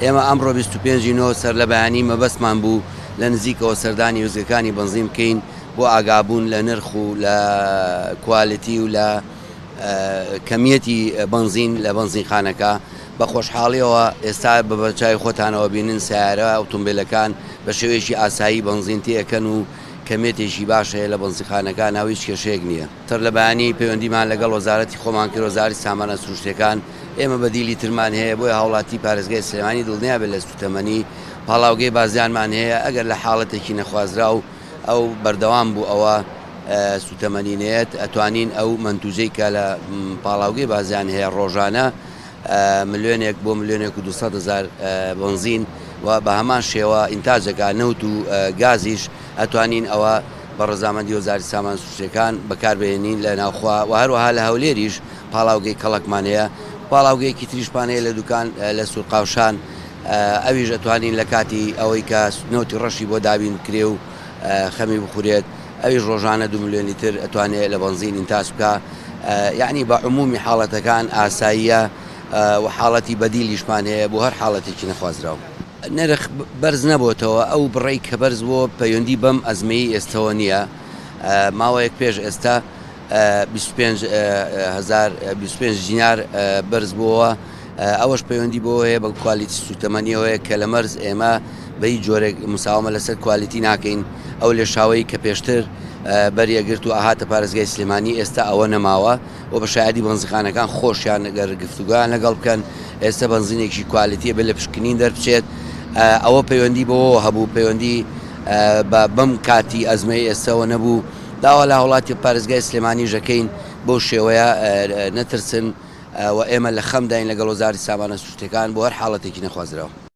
ئێمە ئەمڕۆ 25 ی نۆ سەرلەبەیانی مەبەستمان بوو لە نزیکەوە سەردانی وێستگەکانی بەنزین بکەین بۆ ئاگابوون لە نرخ و لە کوالیتی و لە کەمیەتی بەنزین لە بەنزینخانەکە. بە خۆشحاڵیەوە ئێستا بە بەرچاوی خۆتانەوە بینن سەیارە ئۆتۆمبیلەکان بە شێوەیەکی ئاسایی بەنزین تێئەکەن و کەمیەتێکی باش هەیە لە بەنزینخانەکانا و هیچ کێشەیەک نییە. سەرلەبەیانی پەیوەندیمان لەگەڵ وەزارەتی خۆمان کرد، وەزارەتی سامانە سروشتیەکان، ئێمە بەدیلی ترمان هەیە، بۆیە هاوڵاتی پارێزگای سلێمانی دڵنیا بێت لە سوتەمەنی، پاڵاوگەی بازیانمان هەیە، ئەگەر لە حاڵەتێکی نەخوازراو ئەو بەردەوام بوو ئەوە سوتەمەنی نەیەت، ئەتوانین ئەو مەنتوجەی کە لە پاڵاوگەی بازیان هەیە ڕۆژانە ملیۆنێک بۆ ملیۆنێک و 200 هەزار بەنزین و بە هەمان شێوە ئینتاجەکە نەوت و گازیش ئەتوانین ئەوە بە ڕەزامەندی وەزارەتی سامانە سروشتیەکان بەکاربهێنین لە ناوخوا و هەروەها لە هەولێریش پاڵاوگەی کەڵەکمان هەیە پاڵاوگەیەکی تریشمان هەیە لە دوکان لە سورقاوشان ئەویش ئەتوانین لە کاتی ئەوەی کە نەوتی ڕەشی بۆ دابین بکرێ و خەمی بخورێت ئەویش ڕۆژانە دو ملیۆن لیتر ئەتوانێ لە بەنزین ئینتاج بکا یەعنی بە عمومی حاڵەتەکان ئاساییە و حاڵەتی بەدیلیشمان هەیە بۆ هەر حاڵەتێکی نەخوازراو. نرخ بەرز نەبۆتەوە، ئەو بڕەی کە بەرز بۆوە پەیوەندی بەم ئەزمەی ئێستەوە نییە، ماوەیەک پێش ئێستا 25 هەزار 25 دینار بەرز بۆوە، ئەوەش پەیوەندی بەوە هەیە بە کوالیتی سووتەمەنیەوە هەیە کە لە مەرز ئێمە بە هیچ جۆرێک مساومە لەسەر کوالیتی ناکەین، ئەو لێشاوەی کە پێشتر بەریەگرت و ئەهاتە پارێزگای سلێمانی ئێستا ئەوە نەماوە. و بە شایەدی بەنزیخانەکان خۆشیان گەر گفتوگۆیان لەگەڵ بکەن ئێستا بەنزینێکی کوالیتیە بێ لە پشکنین دەربچێت ئەوە پەیوەندی بەوەوە هەبوو پەیوەندی بە بەم کاتی ئەزمەی ئێستەوە نەبوو داوا لە هاوڵاتی پارێزگای سلێمانی ژەکەین بەو شێوەیە نەترسن و ئێمە لە خەمداین لەگەڵ وەزارەتی سامانە سروشتیەکان بۆ هەر حاڵەتێکی نەخوازراو.